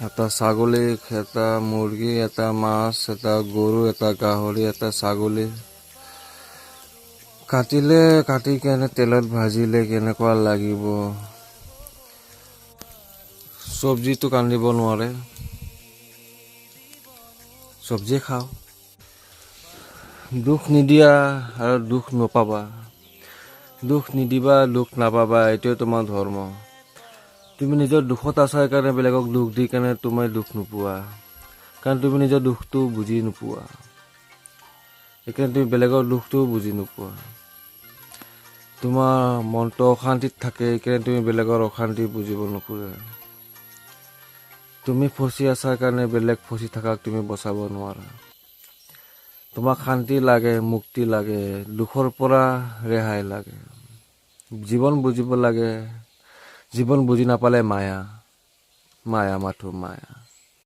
এটা ছাগলী, এটা মুৰ্গী, এটা মাছ, এটা গৰু, এটা গাহৰি, এটা ছাগলী কাটিলে, কাটি কেনে তেলত ভাজিলে কেনেকুৱা লাগিব। চব্জিটো কান্দিব নোৱাৰে, চব্জি খাওঁ। দুখ নিদিয়া আৰু দুখ নপাবা। দুখ নিদিবা, দুখ নাপাবা, এইটোৱে তোমাৰ ধৰ্ম। তুমি নিজৰ দুখত আছা কাৰণে বেলেগক দুখ দি কেনে তুমি দুখ নোপোৱা, কাৰণ তুমি নিজৰ দুখটো বুজি নোপোৱা। সেইকাৰণে তুমি বেলেগৰ দুখটোও বুজি নোপোৱা। তোমাৰ মনটো অশান্তিত থাকে, সেইকাৰণে তুমি বেলেগৰ অশান্তি বুজিব নোখোজা। তুমি ফচি আছাৰ কাৰণে বেলেগ ফচি থাকাক তুমি বচাব নোৱাৰা। তোমাক শান্তি লাগে, মুক্তি লাগে, দুখৰ পৰা ৰেহাই লাগে, জীৱন বুজিব লাগে। জীৱন বুজি নাপালে মায়া, মায়া, মাথো মায়া।